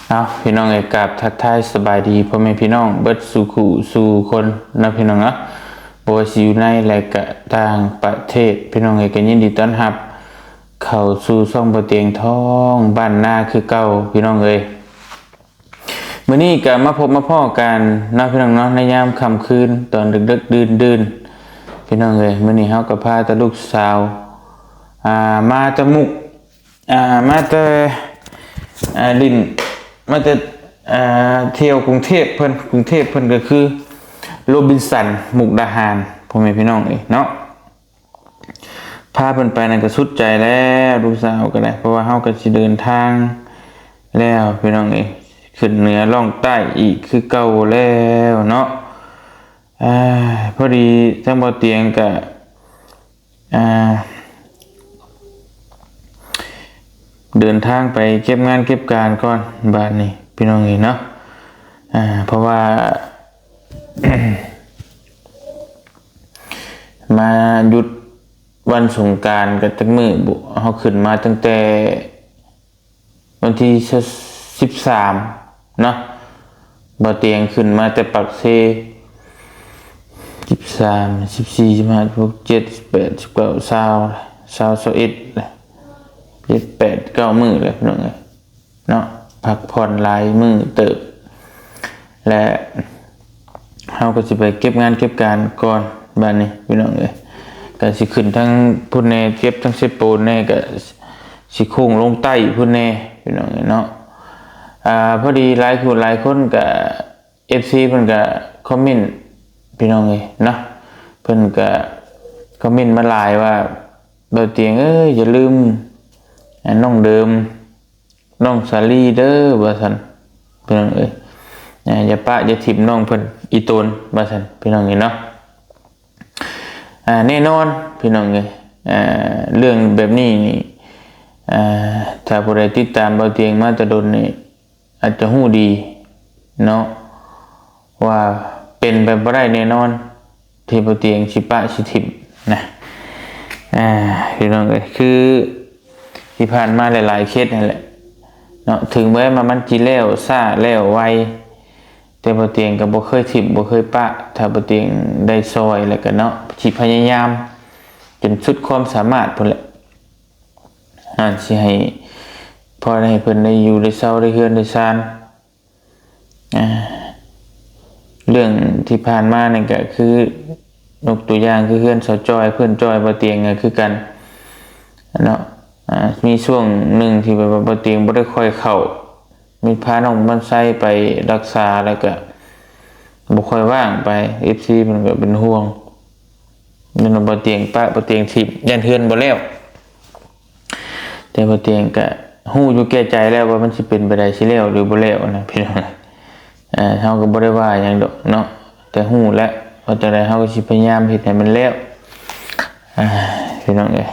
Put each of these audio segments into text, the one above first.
ເອົາ ພີ່ນ້ອງເອີຍ ກາບທັກທາຍສະບາຍດີພໍ່ແມ່ພີ່ນ້ອງເບິດສູ່ຄູ່ສູ່ຄົນເນາະ ພີ່ນ້ອງເນາະ, ບໍ່ວ່າຊິຢູ່ໃນ ແລະ ກະຕ່າງປະເທດ ພີ່ນ້ອງເອີຍ ກະຍິນດີຕ້ອນຮັບເຂົ້າສູ່ຊ່ອງບໍ່ຕຽງທອງບ້ານນາຄືເກົ່າ ພີ່ນ້ອງເອີຍ. ມື້ນີ້ກະມາພົບມາພໍ້ກັນເນາະ ພີ່ນ້ອງເນາະ, ໃນຍາມຄ່ຳຄືນຕອນດຶກໆ ດື່ນໆ ພີ່ນ້ອງເອີຍ. ມື້ນີ້ເຮົາກະພາແຕ່ລູກສາວ ອ່າ ມາແຕ່ມຸກ ອ່າ ມາແຕ່ ອ່າ ຫຼິ້ນ ມາແຕ່ ອ່າ ທ່ຽວກຸງເທບເພິ່ນ, ກຸງເທບເພິ່ນກະຄືໂຣບິນສັນ ມຸກດາຫານ ພໍ່ແມ່ພີ່ນ້ອງເອີຍເນາະ. ພາເພິ່ນໄປນັ້ນກະສຸດໃຈແລ້ວ ລູກສາວກະໄດ້, ເພາະວ່າເຮົາກະຊິເດີນທາງແລ້ວ ພີ່ນ້ອງເອີຍ, ຂຶ້ນເໜືອລ່ອງໃຕ້ອີກຄືເກົ່າແລ້ວເນາະ. ອາ ພໍດີທາງບໍ່ຕຽງກະ ອ່າ ເດີນທາງໄປເກັບງານເກັບການກ່ອນບາດນີ້ ພີ່ນ້ອງເອີຍເນາະ. ອ່າ ເພາະວ່າ ມາຢຸດວັນສົງການກະຈັກມື້ບຸ, ເຮົາຂຶ້ນມາຕັ້ງແຕ່ ວັນທີສິບສາມເນາະ, ບ່າວຕຽງຂຶ້ນມາແຕ່ປາກເຊ ສິບສາມ ສິບສີ່ ສິບຫ້າ ສິບຫົກ ສິບເຈັດ ສິບແປດ ສິບເກົ້າ ຊາວ ຊາວ ຊາວເອັດ ເຈັດ ແປດ ເກົ້າ ມື້ແລ້ວ ພີ່ນ້ອງເອີຍເນາະ. ພັກຜ່ອນຫຼາຍມື້ເຕີບ ແລະ ເຮົາກະຊິໄປເກັບງານເກັບການກ່ອນບາດນີ້ ພີ່ນ້ອງເອີຍ. ກະຊິຂຶ້ນທາງພຸ້ນແດ່ ເກັບທາງເຊໂປນແດ່ ກະຊິໂຄ້ງລົງໃຕ້ພຸ້ນແດ່ ພີ່ນ້ອງເອີຍເນາະ. ອາ ພໍດີຫຼາຍຜູ້ຫຼາຍຄົນກະ ເອັຟຊີ ເພິ່ນກະຄອມເມັນ ພີ່ນ້ອງເອີຍເນາະ, ເພິ່ນກະຄອມເມັນມາຫຼາຍວ່າ ບ່າວຕຽງເອີຍ ຢ່າລືມ ອາ ນ້ອງເດີມ ນ້ອງສາລີເດີ ວ່າຊັ້ນ ພີ່ນ້ອງເອີຍ. ອາ ຢ່າປະຢ່າຖິ້ມນ້ອງເພິ່ນອີ່ຕົນ ວ່າຊັ້ນ ພີ່ນ້ອງເອີຍເນາະ. ອາ ແນ່ນອນ ພີ່ນ້ອງເອີຍ ອາ ເລື່ອງແບບນີ້ນີ້ ອາ ຖ້າຜູ້ໃດຕິດຕາມບ່າວຕຽງມາແຕ່ດົນນີ້ ອາດຈະຮູ້ດີເນາະ ວ່າເປັນໄປບໍ່ໄດ້ແນ່ນອນ ທີ່ບ່າວຕຽງຊິປະຊິຖິ້ມນະ. ອາ ພີ່ນ້ອງເອີຍ ຄືທີ່ຜ່ານມາຫຼາຍໆເຄສຫັ້ນແຫຼະເນາະ, ເຖິງແມ່ນວ່າມັນຊິແລ້ວຊ້າແລ້ວໄວ ແຕ່ບ່າວຕຽງກະບໍ່ເຄີຍຖິ້ມບໍ່ເຄີຍປະ, ຖ້າບ່າວຕຽງໄດ້ຊ່ອຍແລ້ວກະເນາະ ຊິພະຍາຍາມຈົນສຸດຄວາມສາມາດພຸ້ນແຫຼະ. ອາ ຊິໃຫ້ ພໍໃຫ້ເພິ່ນໄດ້ຢູ່ໄດ້ເຊົາ ໄດ້ເຮືອນໄດ້ຊານ. ອາ ເລື່ອງທີ່ຜ່ານມານີ້ກະຄື ຍົກຕົວຢ່າງຄືເຮືອນສາວຈ້ອຍ ເພື່ອນຈ້ອຍບ່າວຕຽງກະຄືກັນເນາະ. ອາ ມີຊ່ວງໜຶ່ງທີ່ແບບວ່າບ່າວຕຽງບໍ່ໄດ້ຄ່ອຍເຂົ້າ ມີພານ້ອງບອນໄຊໄປຮັກສາ ແລ້ວກະບໍ່ຄ່ອຍວ່າງໄປ ເອັຟຊີ ເພິ່ນກະເປັນຫ່ວງ ແມ່ນວ່າບໍ່ຕຽງປະ ບໍ່ຕຽງຖິ້ມ ຢ້ານເຮືອນບໍ່ແລ້ວ. ແຕ່ບໍ່ຕຽງກະຮູ້ຢູ່ແກ່ໃຈແລ້ວວ່າມັນຊິເປັນໄປໄດ້ ຊິແລ້ວຫຼືບໍ່ແລ້ວນະ ພີ່ນ້ອງ. ເຮົາກະບໍ່ໄດ້ວ່າຫຍັງດອກເນາະ ແຕ່ຮູ້ແລ້ວວ່າຈັ່ງໃດເຮົາກະຊິພະຍາຍາມເຮັດໃຫ້ມັນແລ້ວ ພີ່ນ້ອງເອີຍ.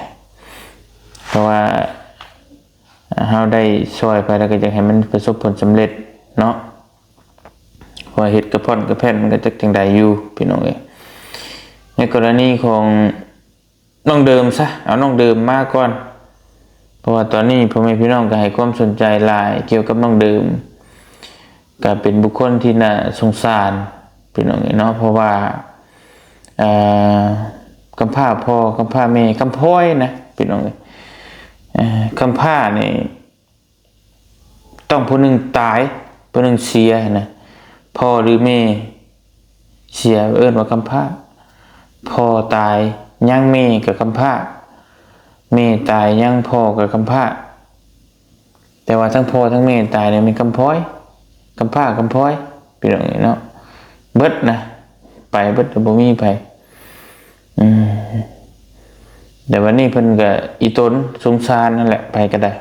ເພາະວ່າ ເຮົາໄດ້ຊ່ອຍໄປແລ້ວກະຢາກໃຫ້ມັນປະສົບຜົນສຳເລັດເນາະ, ເພາະວ່າເຮັດກະຜ່ອນກະແຜ່ນມັນກະຈັກຈັ່ງໃດຢູ່ ພີ່ນ້ອງເອີຍ. ໃນກໍລະນີຂອງນ້ອງເດີມຊະ ເອົານ້ອງເດີມມາກ່ອນ ເພາະວ່າຕອນນີ້ພໍ່ແມ່ພີ່ນ້ອງກະໃຫ້ຄວາມສົນໃຈຫຼາຍກ່ຽວກັບນ້ອງເດີມ ກະເປັນບຸກຄົນທີ່ໜ້າສົງສານ ພີ່ນ້ອງເອີຍເນາະ. ເພາະວ່າ ເອີ ກຳພ້າພໍ່ ກຳພ້າແມ່ ກຳພ້ອຍນະ ພີ່ນ້ອງເອີຍ. ເອີ ກຳພ້ານີ້ຕ້ອງຜູ້ໜຶ່ງຕາຍ ຜູ້ໜຶ່ງເສຍຫັ້ນນະ, ພໍ່ຫຼືແມ່ເສຍເອີ້ນວ່າກຳພ້າ, ພໍ່ຕາຍຍັງແມ່ກະກຳພ້າ, ແມ່ຕາຍຍັງພໍ່ກະກຳພ້າ. ແຕ່ວ່າທັງພໍ່ທັງແມ່ຕາຍນີ້ແມ່ນກຳພ້ອຍ ກຳພ້າກຳພ້ອຍ ພີ່ນ້ອງເອີຍເນາະ, ເບິດນະ ໄປເບິດ ບໍ່ມີໃຜ. ອືມ ແຕ່ບັດນີ້ເພິ່ນກະອີ່ຕົນສົງສານຫັ້ນແຫຼະ ໃຜກະໄດ້.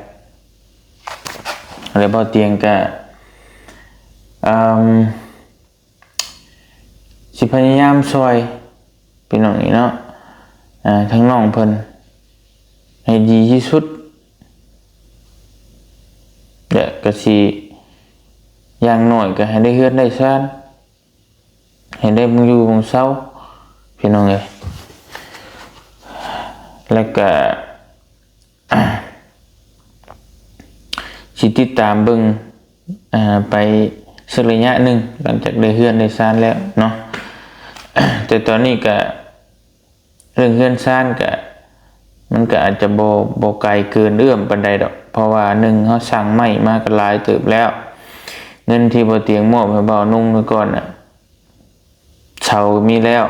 ແລ້ວບ່າວຕຽງກະ ເອີ່ມ ຊິພະຍາຍາມຊ່ອຍພີ່ນ້ອງນີ້ເນາະ, ເອີ ທາງນ້ອງເພິ່ນໃຫ້ດີທີ່ສຸດ ແລະກະຊິ ຢ່າງໜ້ອຍກະໃຫ້ໄດ້ເຮືອນໄດ້ຊານ ໃຫ້ໄດ້ບ່ອນຢູ່ບ່ອນເຊົາ ພີ່ນ້ອງເອີຍ. ແລະກະ ຊິຕິດຕາມເບິ່ງ ອ່າ ໄປສັກໄລຍະໜຶ່ງ ຫຼັງຈາກໄດ້ເຮືອນໄດ້ຊານແລ້ວເນາະ. ແຕ່ຕອນນີ້ກະ ເລື່ອງເຮືອນຊານກະ ມັນກະອາດຈະບໍ່ ບໍ່ໄກເກີນເອື້ອມປານໃດດອກ ເພາະວ່າໜຶ່ງ ເຮົາສັ່ງໄມ້ມາກະຫຼາຍເຕີບແລ້ວ, ເງິນທີ່ບ່າວຕຽງມອບໃຫ້ບ່າວນຸ່ງໄວ້ກ່ອນນະ ເສົາກະມີແລ້ວ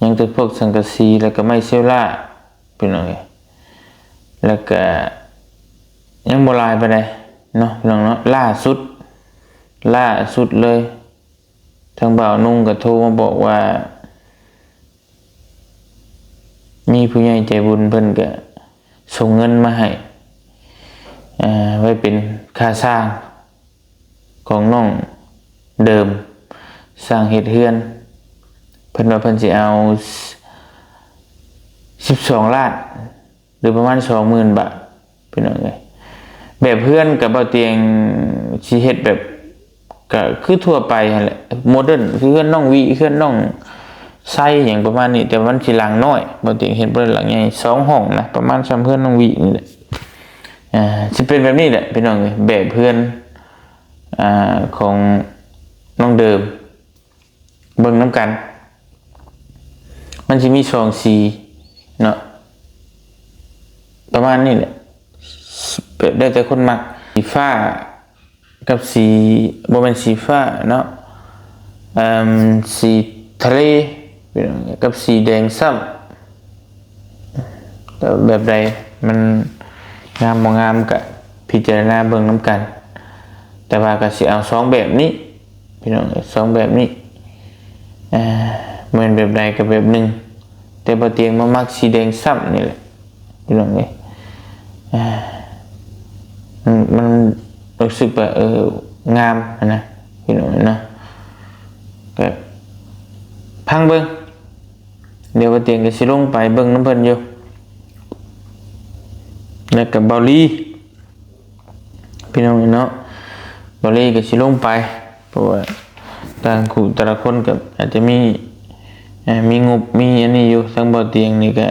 ຍັງແຕ່ພວກສັງກະສີ ແລ້ວກະໄມ້ເຊວລາ ພີ່ນ້ອງເອີຍ, ແລ້ວກະຍັງບໍ່ຫຼາຍປານໃດເນາະ ພີ່ນ້ອງເນາະ. ລ່າສຸດ ລ່າສຸດເລີຍ ທາງບ່າວນຸ່ງກະໂທມາບອກວ່າ ມີຜູ້ໃຫຍ່ໃຈບຸນເພິ່ນກະສົ່ງເງິນມາໃຫ້ ເອີ ໄວ້ເປັນຄ່າສ້າງຂອງນ້ອງເດີມ ສ້າງເຮັດເຮືອນ. ເພິ່ນວ່າເພິ່ນຊິເອົາສິບສອງລ້ານ ຫຼືປະມານສອງໝື່ນບາດ ພີ່ນ້ອງເອີຍ. ແບບເຮືອນກະບ່າວຕຽງຊິເຮັດແບບ ກະຄືທົ່ວໄປຫັ້ນແຫຼະ ໂມເດີນ ຄືເຮືອນນ້ອງວິ ເຮືອນນ້ອງໄຊຫຍັງປະມານນີ້ ແຕ່ວ່າມັນຊິຫຼັງນ້ອຍ. ບ່າວຕຽງເຮັດບໍ່ໄດ້ຫຼັງໃຫຍ່ ສອງຫ້ອງນະ ປະມານສ່ຳເຮືອນນ້ອງວິນີ້ແຫຼະ. ເອີ ຊິເປັນແບບນີ້ແຫຼະ ພີ່ນ້ອງເອີຍ ແບບເຮືອນ ອ່າ ຂອງນ້ອງເດີມ. ເບິ່ງນຳກັນ ມັນຊິມີສອງສີເນາະ ປະມານນີ້ແຫຼະ ແບບແລ້ວແຕ່ຄົນມັກ ສີຟ້າກັບສີ ບໍ່ແມ່ນສີຟ້າເນາະ ເອີ່ມ ສີທະເລ ກັບສີແດງຊ້ຳ. ແບບໃດມັນງາມບໍ່ງາມກະພິຈາລະນາເບິ່ງນຳກັນ, ແຕ່ວ່າກະຊິເອົາສອງແບບນີ້ພີ່ນ້ອງເອີຍ ສອງແບບນີ້ ເອີ ແມ່ນແບບໃດກະແບບໜຶ່ງ ແຕ່ບ່າວຕຽງມາມັກສີແດງຊ້ຳນີ້ແຫຼະພີ່ນ້ອງເອີຍ. ເອີ ມັນ ມັນຮູ້ສຶກວ່າ ເອີ ງາມຫັ້ນນະພີ່ນ້ອງເອີຍເນາະ, ກະຟັງເບິ່ງ. ດຽວບ່າວຕຽງກະຊິລົງໄປເບິ່ງນຳເພິ່ນຢູ່ ແລ້ວກະບ່າວລີ ພີ່ນ້ອງເນາະ ບ່າວລີກະຊິລົງໄປ ເພາະວ່າຕ່າງຄູ່ແຕ່ລະຄົນກະອາດຈະມີ ເອີ ມີງົບມີອັນນີ້ຢູ່. ທາງບ່າວຕຽງນີ້ກະ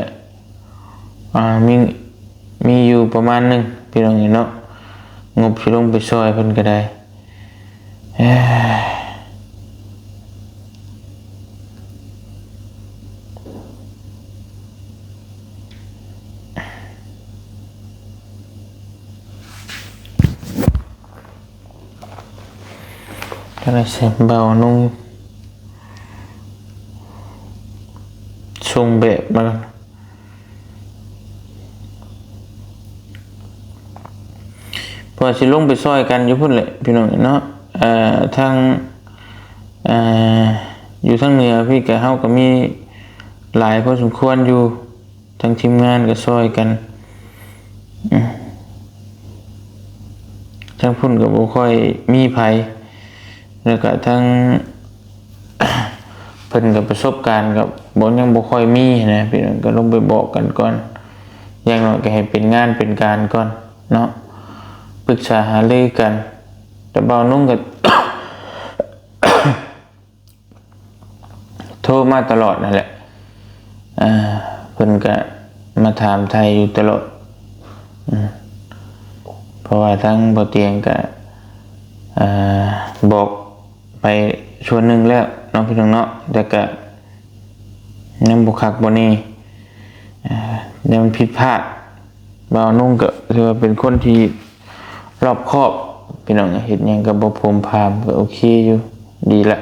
ອ່າ ມີ ມີຢູ່ປະມານໜຶ່ງພີ່ນ້ອງເນາະ ງົບຊິລົງໄປຊ່ອຍເພິ່ນກະໄດ້. ຈັ່ງໃດຊິບ່າວນຸ່ງສົ່ງແບບມາ ເພາະວ່າຊິລົງໄປຊ່ອຍກັນຢູ່ພຸ້ນແຫຼະພີ່ນ້ອງເນາະ. ເອີ ທາງ ເອີ ຢູ່ທາງເໜືອພີ້ກະ ເຮົາກະມີຫຼາຍພໍສົມຄວນຢູ່ ທາງທີມງານກະຊ່ອຍກັນ ທາງພຸ້ນກະບໍ່ຄ່ອຍມີໃຜ ແລ້ວກະທາງ ເພິ່ນກະປະສົບການກະບໍ່ ຍັງບໍ່ຄ່ອຍມີນະພີ່ນ້ອງ, ກະລົງໄປບອກກັນກ່ອນ ຢ່າງໜ້ອຍກະໃຫ້ເປັນງານເປັນການກ່ອນເນາະ ປຶກສາຫາລືກັນ. ແຕ່ບ່າວນຸ່ງກະໂທມາຕະຫຼອດຫັ້ນແຫຼະ ເອີ ເພິ່ນກະມາຖາມໄຖ່ຢູ່ຕະຫຼອດ ເພາະວ່າທາງບ່າວຕຽງກະ ເອີ ບອກໄປສ່ວນໜຶ່ງແລ້ວເນາະພີ່ນ້ອງເນາະ ແຕ່ກະຍັງບໍ່ຄັກບໍ່ແນ່ ເອີ ຍັງຜິດພາດ. ບ່າວນຸ່ງກະຖືວ່າເປັນຄົນທີ່ລອບຄອບພີ່ນ້ອງ, ເຮັດຫຍັງກະບໍ່ໂພມພາມ ກະໂອເຄຢູ່ ດີລະ.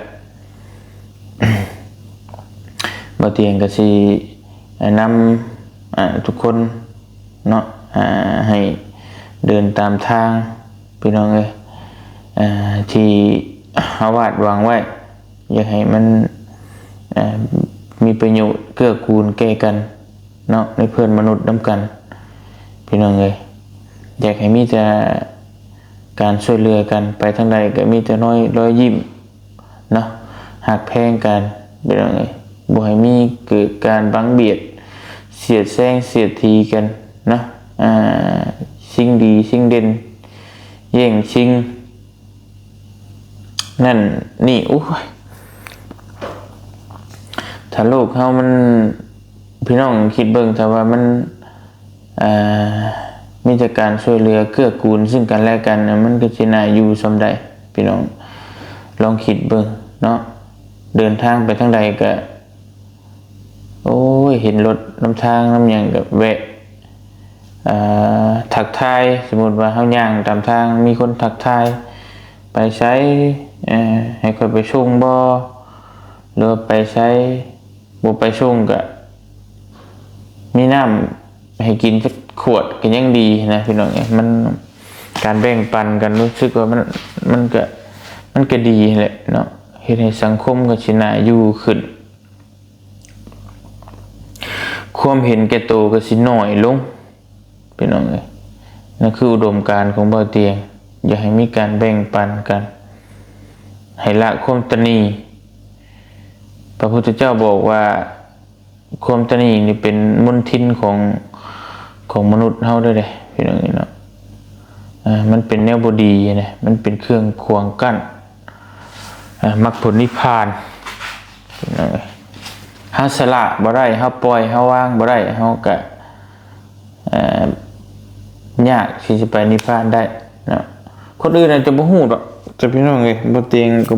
ບ່າວຕຽງກະຊິແນະນຳ ອ່າ ທຸກຄົນເນາະ ອ່າ ໃຫ້ເດີນຕາມທາງພີ່ນ້ອງເອີຍ ອ່າ ທີ່ເຮົາວາດຫວັງໄວ້ ຢາກໃຫ້ມັນ ເອີ ມີປະໂຫຍດເກື້ອກູນແກ່ກັນເນາະ ໃນເພື່ອນມະນຸດນຳກັນພີ່ນ້ອງເອີຍ. ຢາກໃຫ້ມີແຕ່ການຊ່ວຍເຫຼືອກັນ ໄປທາງໃດກະມີແຕ່ຮອຍ ຮອຍຍິ້ມ ເນາະ ຮັກແພງກັນພີ່ນ້ອງເອີຍ, ບໍ່ໃຫ້ມີເກີດການບັງບຽດ ສຽດແຊ່ງສຽດຖີກັນເນາະ ອ່າ ຊິງດີຊິງເດັ່ນ ແຍ່ງຊິງນັ້ນນີ້. ໂອ້ຍ ຖ້າໂລກເຮົາມັນ ພີ່ນ້ອງຄິດເບິ່ງ ຖ້າວ່າມັນ ອ່າ ມີແຕ່ການຊ່ວຍເຫຼືອເກື້ອກູນຊຶ່ງກັນແລະກັນນະ ມັນກໍຊິໜ້າຢູ່ສ່ຳໃດ ພີ່ນ້ອງ ລອງຄິດເບິ່ງເນາະ. ເດີນທາງໄປທາງໃດກໍ ໂອ້ຍ ເຫັນລົດນຳທາງນຳຫຍັງກໍແວະ ເອີ ທັກທາຍ. ສົມມຸດວ່າເຮົາຍ່າງຕາມທາງ ມີຄົນທັກທາຍ ໄປໃສ ເອີ ໃຫ້ຂ້ອຍໄປສົ່ງບໍ່ ຫຼືວ່າໄປໃສ ບໍ່ໄປສົ່ງກະມີນ້ຳໃຫ້ກິນຈັກຂວດກະຍັງດີນະ ພີ່ນ້ອງເອີຍ. ມັນ ການແບ່ງປັນກັນ ຮູ້ສຶກວ່າມັນ ມັນກະ ມັນກະດີຫັ້ນແຫຼະເນາະ ເຮັດໃຫ້ສັງຄົມກໍຊິໜ້າຢູ່ຂຶ້ນ ຄວາມເຫັນແກ່ໂຕກໍຊິໜ້ອຍລົງ ພີ່ນ້ອງເອີຍ. ນັ້ນຄືອຸດົມການຂອງບ່າວຕຽງ ຢາກໃຫ້ມີການແບ່ງປັນກັນ ໃຫ້ລະຄວາມຕະໜີ. ພະພຸດທະເຈົ້າບອກວ່າ ຄວາມຕະໜີນີ້ເປັນມົນທິນຂອງ ຂອງມະນຸດເຮົາເດີ ພີ່ນ້ອງເອີຍເນາະ. ເອີ ມັນເປັນແນວບໍ່ດີນະ ມັນເປັນເຄື່ອງຂວາງກັ້ນ ເອີ ມັກຜົນນິບພານ ພີ່ນ້ອງເອີຍ. ເຮົາສະຫຼະບໍ່ໄດ້ ເຮົາປ່ອຍ ເຮົາວາງບໍ່ໄດ້ ເຮົາກະ ເອີ ຍາກທີ່ຈະໄປນິບພານໄດ້ເນາະ. ຄົນອື່ນອາດຈະບໍ່ຮູ້ດອກ ແຕ່ພີ່ນ້ອງເອີຍ ບ່າວຕຽງກໍ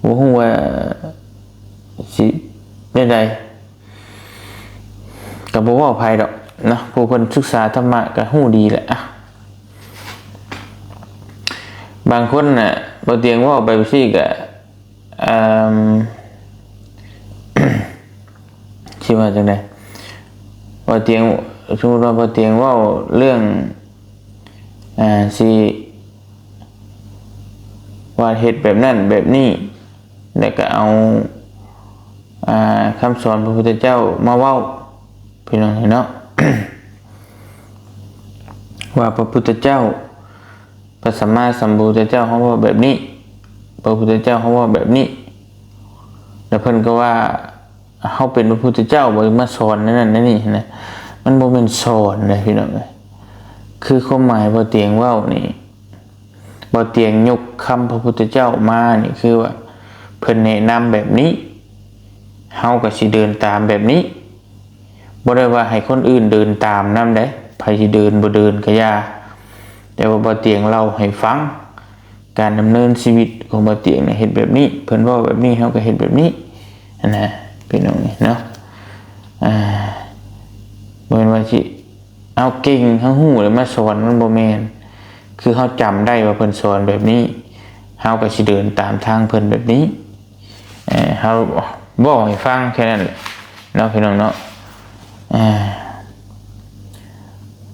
ບໍ່ຮູ້ວ່າຊິແນວໃດ ກໍບໍ່ເວົ້າໃຜດອກເນາະ ຜູ້ເພິ່ນສຶກສາທຳມະກໍຮູ້ດີແຫຼະ. ອະ ບາງຄົນນະ ບ່າວຕຽງເວົ້າໄປຈັ່ງຊີ້ກໍ ເອີ່ມ ຊິວ່າຈັ່ງໃດ ບ່າວຕຽງ ສົມມຸດວ່າບ່າວຕຽງເວົ້າເລື່ອງ ອ່າ ຊິວ່າເຮັດແບບນັ້ນແບບນີ້ ແລ້ວກໍເອົາ ອ່າ ຄຳສອນພະພຸດທະເຈົ້າມາເວົ້າ ພີ່ນ້ອງເອີຍເນາະ ວ່າພະພຸດທະເຈົ້າ ພະສຳມາສຳພຸດທະເຈົ້າເຮົາເວົ້າແບບນີ້ ພະພຸດທະເຈົ້າເຮົາເວົ້າແບບນີ້ ແລ້ວເພິ່ນກໍວ່າ ເຮົາເປັນພະພຸດທະເຈົ້າບໍ່ ມາສອນແນວນັ້ນແນວນີ້ນະ. ມັນບໍ່ແມ່ນສອນເດ້ ພີ່ນ້ອງເອີຍ. ຄືຄວາມໝາຍບ່າວຕຽງເວົ້ານີ້ ບ່າວຕຽງຍົກຄຳພະພຸດທະເຈົ້າມານີ້ ຄືວ່າເພິ່ນແນະນຳແບບນີ້ ເຮົາກໍຊິເດີນຕາມແບບນີ້. ບໍ່ໄດ້ວ່າໃຫ້ຄົນອື່ນເດີນຕາມນຳເດ້ ໃຜຊິເດີນບໍ່ເດີນກໍຢ່າ ແຕ່ວ່າບ່າວຕຽງເລົ່າໃຫ້ຟັງ ການດຳເນີນຊີວິດຂອງບ່າວຕຽງນະ ເຮັດແບບນີ້ ເພິ່ນເວົ້າແບບນີ້ ເຮົາກໍເຮັດແບບນີ້ຫັ້ນນະ ພີ່ນ້ອງເນາະ. ອ່າ ບໍ່ແມ່ນວ່າຊິເອົາເກັ່ງ ເຮົາຮູ້ແລ້ວມາສອນ ມັນບໍ່ແມ່ນ. ຄືເຮົາຈຳໄດ້ວ່າເພິ່ນສອນແບບນີ້ ເຮົາກໍຊິເດີນຕາມທາງເພິ່ນແບບນີ້. ເອີ ເຮົາເວົ້າໃຫ້ຟັງແຄ່ນັ້ນແຫຼະເນາະ ພີ່ນ້ອງເນາະ. ເອີ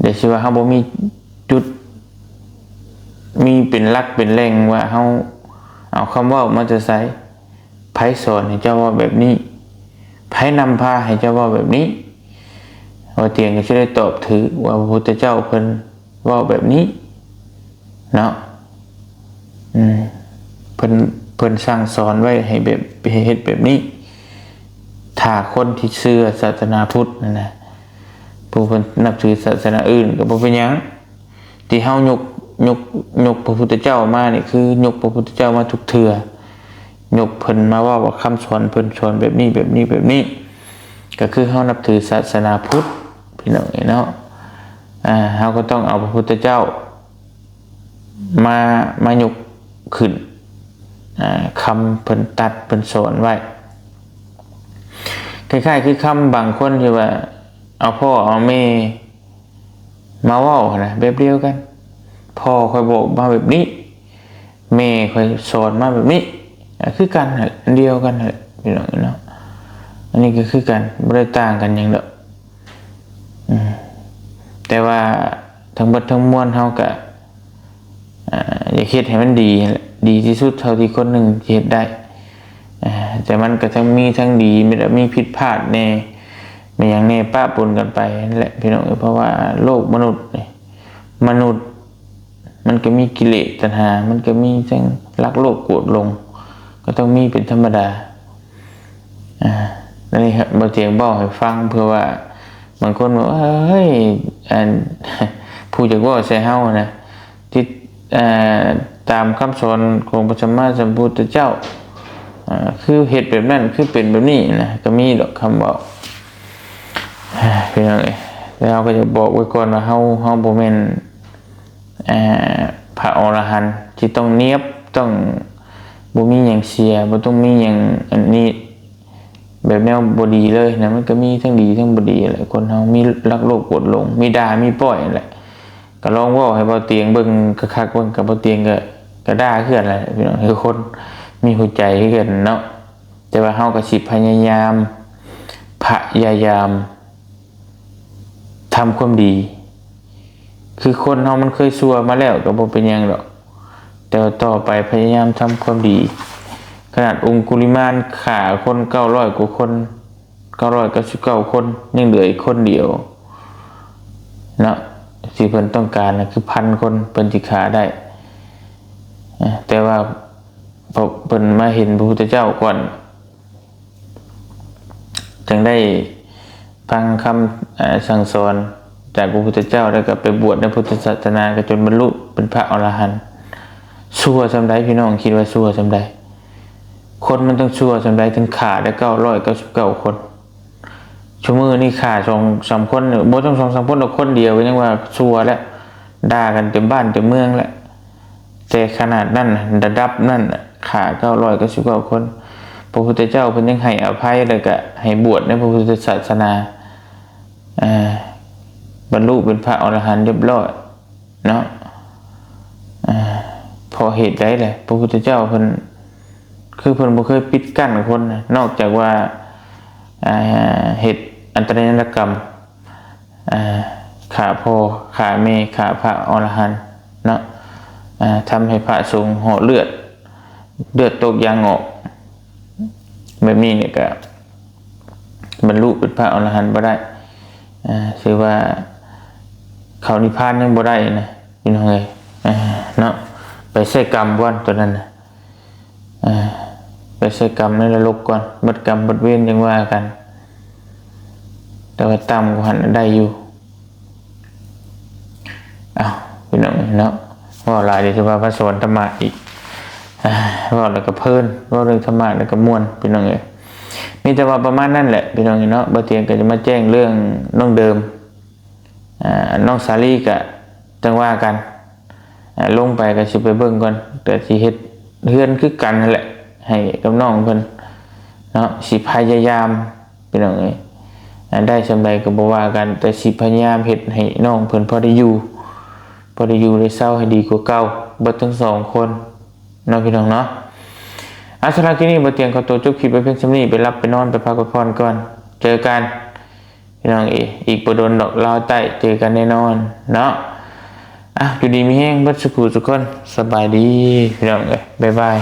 ດຽວຊິວ່າເຮົາບໍ່ມີຈຸດ ມີເປັນຫຼັກເປັນແຫຼ່ງວ່າເຮົາເອົາຄຳເວົ້າມາແຕ່ໃສ? ໃຜສອນໃຫ້ເຈົ້າເວົ້າແບບນີ້? ໃຜນຳພາໃຫ້ເຈົ້າເວົ້າແບບນີ້? ບ່າວຕຽງກໍຊິໄດ້ຕອບຖືກວ່າ ພະພຸດທະເຈົ້າເພິ່ນເວົ້າແບບນີ້ເນາະ. ອືມ ເພິ່ນ ເພິ່ນສັ່ງສອນໄວ້ໃຫ້ແບບ ໃຫ້ເຮັດແບບນີ້. ຖ້າຄົນທີ່ເຊື່ອສາສະໜາພຸດນັ້ນນະ ຜູ້ເພິ່ນນັບຖືສາສະໜາອື່ນກໍບໍ່ເປັນຫຍັງ. ທີ່ເຮົາຍົກ ຍົກ ຍົກພະພຸດທະເຈົ້າມານີ້ ຄືຍົກພະພຸດທະເຈົ້າມາທຸກເທື່ອ ຍົກເພິ່ນມາເວົ້າວ່າຄຳສອນເພິ່ນສອນແບບນີ້ ແບບນີ້ ແບບນີ້ ກໍຄືເຮົານັບຖືສາສະໜາພຸດ ພີ່ນ້ອງເອີຍເນາະ. ອ່າ ເຮົາກໍຕ້ອງເອົາພະພຸດທະເຈົ້າມາ ມາຍົກຂຶ້ນ ອ່າ ຄຳເພິ່ນຕັດເພິ່ນສອນໄວ້ ຄ້າຍໆຄືຄຳບາງຄົນທີ່ວ່າ ເອົາພໍ່ເອົາແມ່ ມາເວົ້າຫັ້ນນະ ແບບດຽວກັນ ພໍ່ຂ້ອຍບອກມາແບບນີ້ ແມ່ຂ້ອຍສອນມາແບບນີ້ ກໍຄືກັນຫັ້ນແຫຼະ ອັນດຽວກັນຫັ້ນແຫຼະ ພີ່ນ້ອງເນາະ. ອັນນີ້ກໍຄືກັນ ບໍ່ໄດ້ຕ່າງກັນຫຍັງດອກ. ອືມ ແຕ່ວ່າທັງເບິດທັງມວນເຮົາກໍ ອ່າ ຢາກເຮັດໃຫ້ມັນດີຫັ້ນແຫຼະ ດີທີ່ສຸດເທົ່າທີ່ຄົນໜຶ່ງຈະເຮັດໄດ້. ອ່າ ແຕ່ມັນກໍທັງມີທັງດີ ມີ ມີຜິດພາດແດ່ ມີຫຍັງແດ່ ປະປົນກັນໄປຫັ້ນແຫຼະ ພີ່ນ້ອງເອີຍ. ເພາະວ່າໂລກມະນຸດນີ້ ມະນຸດມັນກໍມີກິເລດຕັນຫາ ມັນກໍມີທັງລັກໂລບໂກດຫຼົງ ກໍຕ້ອງມີເປັນທຳມະດາ. ອ່າ ອັນນີ້ ບ່າວຕຽງເວົ້າໃຫ້ຟັງ ເພື່ອວ່າບາງຄົນວ່າ ເອີຍ ອັນ ຜູ້ຢາກເວົ້າໃສ່ເຮົານະ ຕິດ ເອີ ຕາມຄຳສອນຂອງພະສຳມາສຳພຸດທະເຈົ້າ ເອີ ຄືເຮັດແບບນັ້ນ ຄືເປັນແບບນີ້ນະ ກໍມີດອກຄຳເວົ້າ ພີ່ນ້ອງເອີຍ. ແຕ່ເຮົາກໍຢາກບອກໄວ້ກ່ອນວ່າເຮົາ ເຮົາບໍ່ແມ່ນ ເອີ ພະອໍລະຫັນທີ່ຕ້ອງນຽບ ຕ້ອງບໍ່ມີຫຍັງເສຍ ບໍ່ຕ້ອງມີຫຍັງອັນນີ້ ແບບແນວບໍ່ດີເລີຍນະ. ມັນກໍມີທັງດີທັງບໍ່ດີແຫຼະ. ຄົນເຮົາມີລັກໂລບໂກດຫຼົງ ມີດ່າມີປ້ອຍແຫຼະ. ກໍລອງເວົ້າໃຫ້ເບົາຕຽງເບິ່ງຄັກໆເບິ່ງ ກັບເບົາຕຽງກໍ ກໍດ່າຄືກັນແຫຼະພີ່ນ້ອງ. ຄືຄົນມີຫົວໃຈຄືກັນເນາະ. ແຕ່ວ່າເຮົາກໍຊິພະຍາຍາມ ພະຍາຍາມ ທຳຄວາມດີ. ຄືຄົນເຮົາມັນເຄີຍຊົ່ວມາແລ້ວກໍບໍ່ເປັນຫຍັງດອກ ແຕ່ວ່າຕໍ່ໄປພະຍາຍາມທຳຄວາມດີ. ຂະໜາດອົງຄຸລິມານຂ້າຄົນເກົ້າຮ້ອຍກວ່າຄົນ ເກົ້າຮ້ອຍເກົ້າສິບເກົ້າຄົນ ຍັງເຫຼືອອີກຄົນດຽວເນາະ. ທີ່ເພິ່ນຕ້ອງການນະຄືພັນຄົນ ເພິ່ນຊິຂ້າໄດ້. ເອີ ແຕ່ວ່າ ເພິ່ນມາເຫັນພະພຸດທະເຈົ້າກ່ອນ ຈຶ່ງໄດ້ຟັງຄຳ ເອີ ສັ່ງສອນຈາກພະພຸດທະເຈົ້າ ແລ້ວກໍໄປບວດໃນພຸດທະສາສະໜາ ກໍຈົນບັນລຸເປັນພະອໍລະຫັນ. ຊົ່ວສ່ຳໃດພີ່ນ້ອງ ຄິດວ່າຊົ່ວສ່ຳໃດ? ຄົນມັນຕ້ອງຊົ່ວສ່ຳໃດ ເຖິງຂ້າໄດ້ເກົ້າຮ້ອຍເກົ້າສິບເກົ້າຄົນ? ຊຸມື້ນີ້ຂ້າສອງສາມຄົນ ບໍ່ຕ້ອງສອງສາມຄົນດອກ ຄົນດຽວກໍຍັງວ່າຊົ່ວແລ້ວ ດ່າກັນເຕັມບ້ານເຕັມເມືອງແລ້ວ. ແຕ່ຂະໜາດນັ້ນ ລະດັບນັ້ນ ຂ້າເກົ້າຮ້ອຍເກົ້າສິບເກົ້າຄົນ ພະພຸດທະເຈົ້າເພິ່ນຍັງໃຫ້ອະໄພ ແລ້ວກະໃຫ້ບວດໃນພະພຸດທະສາສະໜາ ເອີ ບັນລຸເປັນພະອໍລະຫັນຮຽບຮ້ອຍເນາະ. ເອີ ເພາະເຫດໃດແຫຼະ ພະພຸດທະເຈົ້າເພິ່ນ ຄືເພິ່ນບໍ່ເຄີຍປິດກັ້ນຄົນນະ ນອກຈາກວ່າ ເອີ ເຮັດອັນຕະລາຍນະກຳ ອ່າ ຂ້າພໍ່ ຂ້າແມ່ ຂ້າພະອໍລະຫັນເນາະ ອ່າ ທຳໃຫ້ພະສົງເຫາະເລືອດ ເລືອດຕົກຢາງອອກ ແບບນີ້ນີ້ກະບັນລຸເປັນພະອໍລະຫັນບໍ່ໄດ້ ອ່າ ຖືວ່າເຂົ້ານິບພານຍັງບໍ່ໄດ້ນະ ພີ່ນ້ອງເອີຍ ອ່າ ເນາະ. ໄປໃຊ້ກຳກ່ອນຕົວນັ້ນນະ ອ່າ ໄປໃຊ້ກຳໃນນະລົກກ່ອນ ເບິດກຳເບິດເວນຈັ່ງວ່າກັນ ແຕ່ວ່າຕ່ຳກວ່າຫັ້ນໄດ້ຢູ່. ອ້າວ ພີ່ນ້ອງເນາະ ເວົ້າຫຼາຍດຽວຊິວ່າມາສອນທຳມະອີກ ອ່າ ເວົ້າແລ້ວກໍເພີນ ເວົ້າເລື່ອງທຳມະແລ້ວກໍມ່ວນ ພີ່ນ້ອງເອີຍ. ມີແຕ່ວ່າປະມານນັ້ນແຫຼະ ພີ່ນ້ອງເນາະ. ບ່າວຕຽງກໍຈະມາແຈ້ງເລື່ອງນ້ອງເດີມ ອ່າ ນ້ອງສາລີກະຈັ່ງວ່າກັນ ອ່າ ລົງໄປກະຊິໄປເບິ່ງກ່ອນ ກະຊິເຮັດເຮືອນຄືກັນຫັ້ນແຫຼະ ໃຫ້ກັບນ້ອງເພິ່ນເນາະ. ຊິພະຍາຍາມ ພີ່ນ້ອງເອີຍ ອ່າ ໄດ້ສ່ຳໃດກໍບໍ່ວ່າກັນ ແຕ່ຊິພະຍາຍາມເຮັດໃຫ້ນ້ອງເພິ່ນພໍໄດ້ຢູ່ ພໍໄດ້ຢູ່ໄດ້ເຊົາໃຫ້ດີກວ່າເກົ່າ ເບິດທັງສອງຄົນເນາະ ພີ່ນ້ອງເນາະ. ອ່າ ສຳລັບຄລິບນີ້ ບ່າວຕຽງຂໍຕົວຈົບຄລິບໄວ້ພຽງສ່ຳນີ້ ໄປຫຼັບໄປນອນ ໄປພັກໄປຜ່ອນກ່ອນ ເຈີກັນ ພີ່ນ້ອງເອີຍ ອີກບໍ່ດົນດອກ ລາວໃຕ້ເຈີກັນແນ່ນອນເນາະ. ອ່ະ ຢູ່ດີມີແຮງເບິດສູ່ຜູ້ສູ່ຄົນ ສະບາຍດີ ພີ່ນ້ອງເອີຍ ບາຍບາຍ.